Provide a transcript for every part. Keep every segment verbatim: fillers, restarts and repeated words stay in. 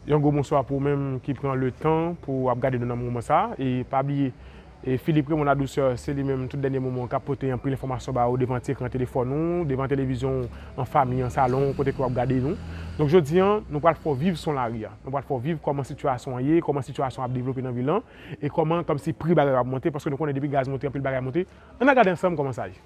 Yon gwo bonswa pou ou menm ki pran le tan pou w ap gade nou nan moman sa a. E pa bliye, e Philippe Raymond Ladouceur, se li menm tout dènye moman k ap pote anpil enfòmasyon ba ou devan ti ekran telefòn ou, devan televizyon ou, an fanmi, an salon, kote ke w ap gade nou. Donk, jodi a, nou pral fè w viv son lari a. Nou pral fè w viv kòman sitiyasyon an ye, kòman sitiyasyon an ap devlope nan vil lan, e kòman, kòmsi, pri bagay yo ap monte, paske nou konnen depi gaz monte, anpil bagay monte. Ann al gade ansanm kòman sa ye.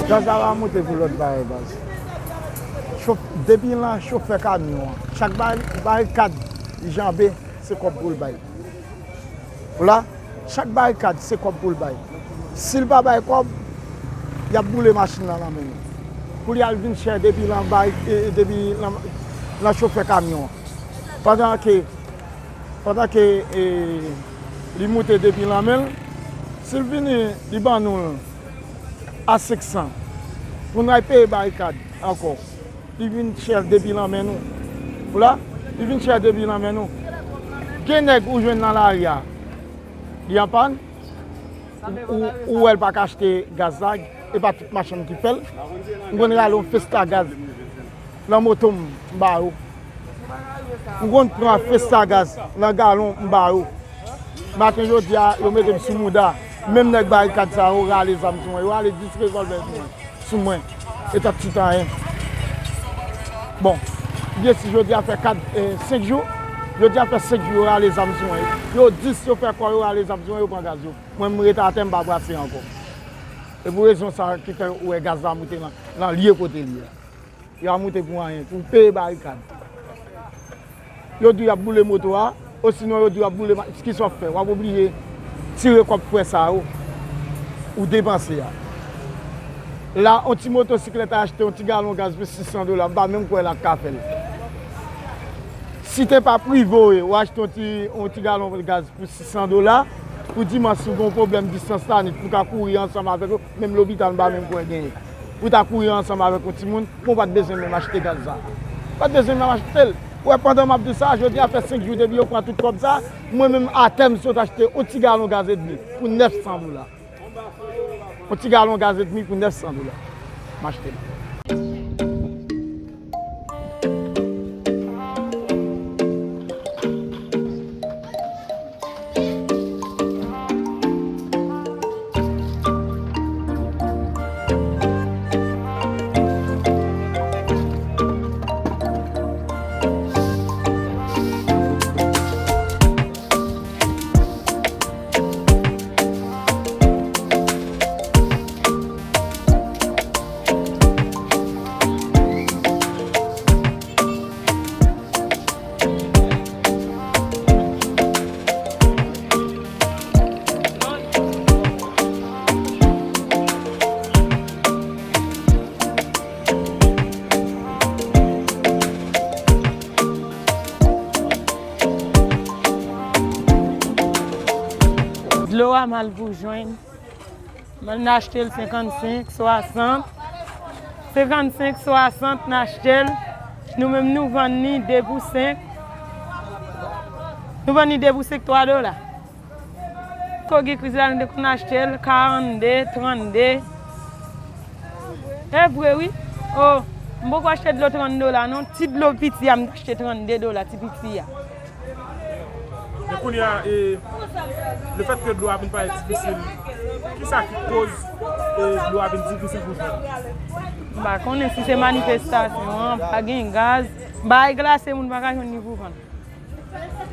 Gaz la va monte pou lòt bagay, baz. Chof-, depi lan chofè kamyon an, chak ba-, barikad li janbe, se kòb pou l bay. Ou la, chak barikad, se kòb pou l bay. Si l pa bay kòb, y ap boule machin nan nan men nou. Kounye a, l vin chè depi lan bari-, e, e, depi lan, lan chofè kamyon an. Pandan ke, pandan ke, e, li moute depi lan men l, si l vini, li ban nou l a senk san, pou n al peye barikad ankò. Li vin chè depi lan men nou. Ou la, li vin chè depi lan men nou. Gen nèg ou jwenn nan lari a, li an pàn, ou, ou, ou wè l pa ka achte gaz la, e pa tout machann ki fè l. M konn rale yon festa gaz nan moto m, m ba yo. M konn pran festa gaz nan galon, m ba yo. Maten jodi a, yo mete m sou mouda. Menm nèg barikad sa yo rale zam sou mwen. Yo rale dis revòlvè sou mwen, sou mwen. E t ap ti anyen. Bon, byen si jodi a fè kat, eh, senk jou, jodi a fè senk jou yo rale zam sou mwen. Yo dis yo fè kò yo rale zam sou mwen, yo pran gaz yo. Mwen, m rete atè, m pa brase ankò. E pou rezon sa ki fè ou wè gaz la moute lan, lan lye kote l ye a. Yo a moute pou anyen, pou peye barikad. Yo di w y ap boule moto a, osinon yo di w y ap boule ma-, kisa w ap fè? W ap oblije tire kòb frè sa yo ou depanse a. La, on ti motosiklèt a achte on ti galon gaz pou sis san dola, m pa menm kwè l ap ka fè l. Si te pa prive w ye, w achte on ti, on ti galon gaz pou sis san dola, pou dimanch si w gen yon pwoblèm distans tanit, pou w ka kouri ansanm avèk yo, menm lopital m pa menm kwè genyen. Pou w ta kouri ansanm avèk yon timoun, pou w pa t bezwen menm achte gaz sa. Pa t bezwen menm achte l. Ou wè, pandan m ap di sa, jodi a fè senk jou depi yo pran tout kòb sa, mwen menm atè m sot achte yon ti galon gaz edmi pou nèf san dola. Yon ti galon gaz edmi pou nèf san dola. M achte l. Dlo a mal pou jwenn. N achte l senkannsenk, swasant. Senkannsenk, swasant, n achte l. Nou menm, nou vann li de pou senk. Nou vann li de pou senk, twa dola. Koki kriz la, nou te konn achte l karannde, trannde. E vre, wi. O, m poko achte dlo trannde dola, non. Ti dlo piti a, m t achte trannde dola, ti piti a. Men kounye a, e, lefètke dlo a vin parèt difisil, kisa ki koz, e, dlo a vin difisil pou jwenn? M pa konnen si se manifestasyon an, pa gen gaz. Bagay glase, moun pa ka jwenn li pou vann.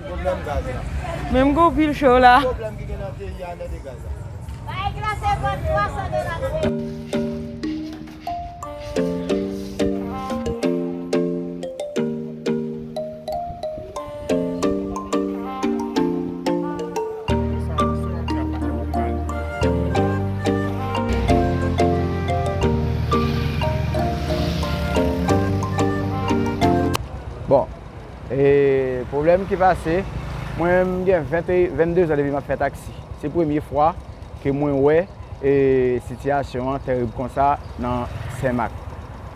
Pwoblèm gaz la. Menm gen yon pil cho la. Pwoblèm ki gen nan peyi a, nèt e gaz la. Bagay glase vann twa san dola nan peyi. Bon, e, Pwoblèm ki pase, mwen menm m gen vennde zan depi m ap fè taksi. Se premye fwa ke mwen wè e sitiyasyon an terib konsa nan Senmak.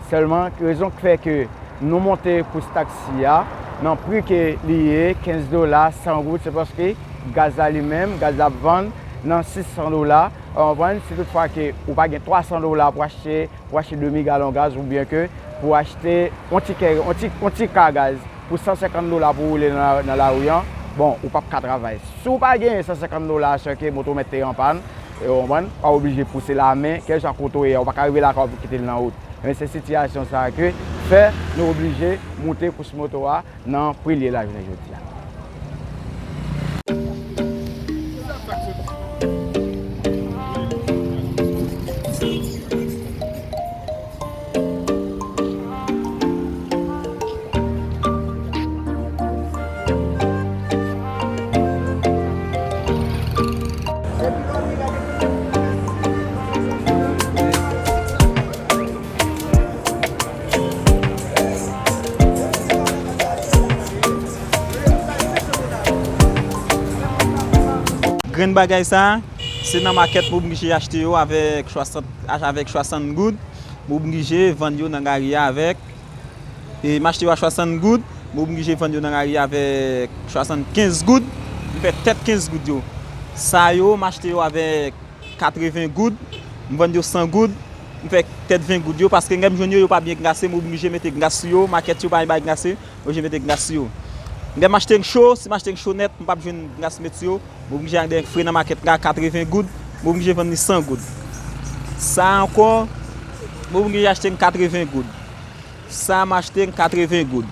Sèlman, rezon k fè ke nou monte kous taksi a nan pri ke li ye, kenz dola, san goud, se paske gaz la li menm, gaz la ap vann nan sis san dola. Ou konprann? Si toutfwa ke ou pa gen twa san dola pou achte, pou achte demi galon gaz oubyen ke pou achte yon ti kè, yon ti, yon ti ka gaz pou san senkant dola pou woule nan, nan lari an, bon, ou p ap ka travay. Si w pa genyen san senkant dola, sè ke moto mèt te an pàn, e, ou konprann, w a oblije pouse l a men, kèlkeswa kote w ye a, ou pa ka rive lakay w pou kite l nan wout. Men se sitiyasyon sa a ke fè nou oblije moute kous moto a nan pri l ye la jounen jodi a. Grenn bagay sa, se nan makèt m oblije achte yo avèk swasant, avèk swasant goud. M oblije vann yo nan lari a avèk, e, m achte yo a swasant goud, m oblije vann yo nan lari a avèk swasannkenz goud. M fè tèt kenz goud yo. Sa yo, m achte yo avèk katreven goud, m vann yo san goud, m fè tèt ven goud yo, paske lè m jwenn yo, yo pa byen glase, m oblije mete glas sou yo, makèt yo pa bay glase, m oblije mete glas sou yo. Lè m achte l cho, si m achte l cho nèt, m p ap jwenn glas met sou yo, m oblije al dèyè fre nan makèt la, katreven goud, m oblije vann li san goud. Sa ankò, m oblije achte l katreven goud. Sa m achte l katreven goud.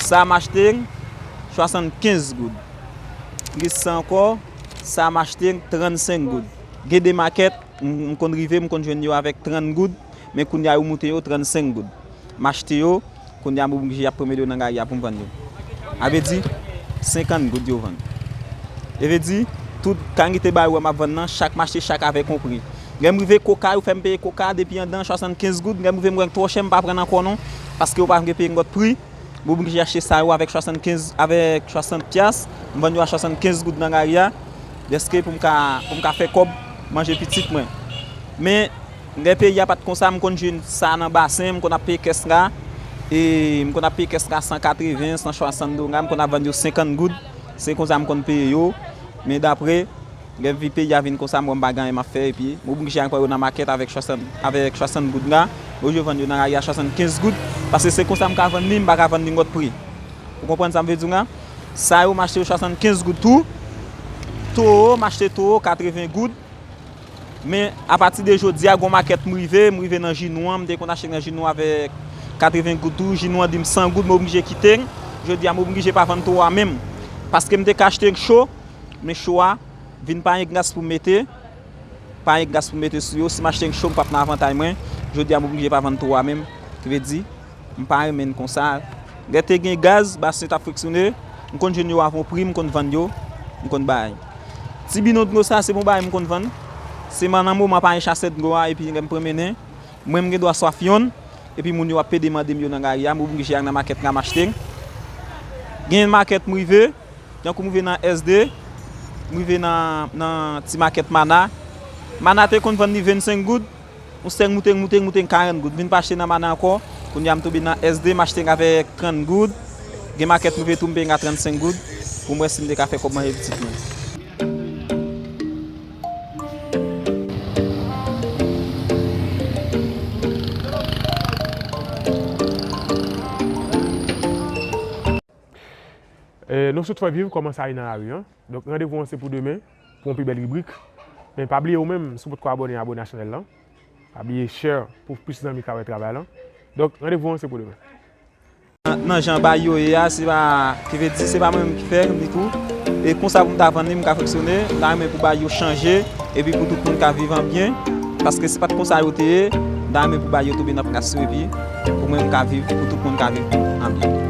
Sa m achte l swasannkenz goud. Gen sa ankò, sa m achte l trannsenk goud. Gen de makèt, m, m konn rive, m konn jwenn yo avèk trant goud, men kounye a yo moute yo trannsenk goud. M achte yo, kounye a m oblije ap pran yo nan lari a pou m vann yo. A vle di, senkant goud yo vann. E vle di, tout kalite bagay ou wè m ap vann nan, chak m achte chak avèk yon pri. Lè m rive koka, yo fè m peye koka depi anndan swasannkenz goud, lè m rive m wè l twò chè, m pa pran l ankò non, paske yo pa vle peye m lòt pri. M oblije achte sa yo avèk swasannkenz, avèk swasant pyas, m vann yo a swasannkenz goud nan lari a, dèske pou m ka, pou m ka fè kòb manje pitit mwen. Men, lè peyi a pa t konsa, m konn jwenn sa nan basen, m konn ap peye kès la, e m konn ap peye kès la san katreven, san swasant dola, m konn ap vann yo senkant goud, se konsa m konn peye yo, men dapre Lè vi peyi a vin konsa, m wè m pa gen anyen m ap fè, epi m oblije al pran yo nan makèt avèk swasant, avèk swasant goud la, olye vann yo nan lari a swasannkenz goud, paske se konsa m ka vann li, m pa ka vann li lòt pri. Ou konprann sa m vle di w la? Sa yo, m achte yo swasannkenz goud tou. Towo, m achte towo katreven goud. Men, apati de jodi a, gon makèt m rive, m rive nan jinou an, m te konn achte nan jinou avèk katreven goud tou, jinou an di m san goud, m oblije kite l. Jodi a, m oblije pa vann towo a menm. Paske m te ka achte l cho, men cho a, vin pa gen glas pou m mete, pa gen glas pou m mete sou yo, si m achte l cho, m p ap nan avantay mwen. Jodi a, m oblije pa vann towo a menm, ki vle di, m pa renmen l konsa. Lè te gen gaz, basen t ap fonksyone, m konn jwenn yo avon pri, m konn vann yo, m konn bay. Ti bidon dlo sa, se bon bagay m konn vann. Se man nan moman pa gen chasè dlo a, epi lè m pran mennen, mwen m gen dwa swaf yonn, epi moun yo ap pede mande m yo nan lari a, m oblije al nan makèt la m achte l. Gen makèt m rive, tankou m rive nan S D, m rive nan, nan ti makèt Mana. Mana te konn vann li vennsenk goud, yon sèl moute l, moute l, moute l karant goud. Vin pa achte nan Mana ankò, kounye a m tonbe nan S D, m achte l avèk trant goud. Gen makèt m rive tou, m peye l a trannsenk goud, pou m wè si m te ka fè kòb manje pitit mwen. E, nou sot fè viv kòman sa ye nan lari an. Donk, randevou an se pou demen, pou yon pi bèl ribrik. Men pa bliye ou menm, si w potko abòne, abòne a chanèl lan. Pa bliye share pou plis zanmi ka wè travay lan. Donk, randevou an se pou demen. Nan, nan jan bay yo ye a, se pa, ki vle di, se pa mwen menm ki fè l, ditou. E konsa pou m ta vann li, m ka fonksyone, m ta renmen pou bay yo chanje, epi pou tout moun ka viv an byen, paske se pa t konsa yo te ye, m ta renmen pou bay yo tonbe nan plas yo, epi pou mwen m ka viv, pou tout moun ka viv an byen.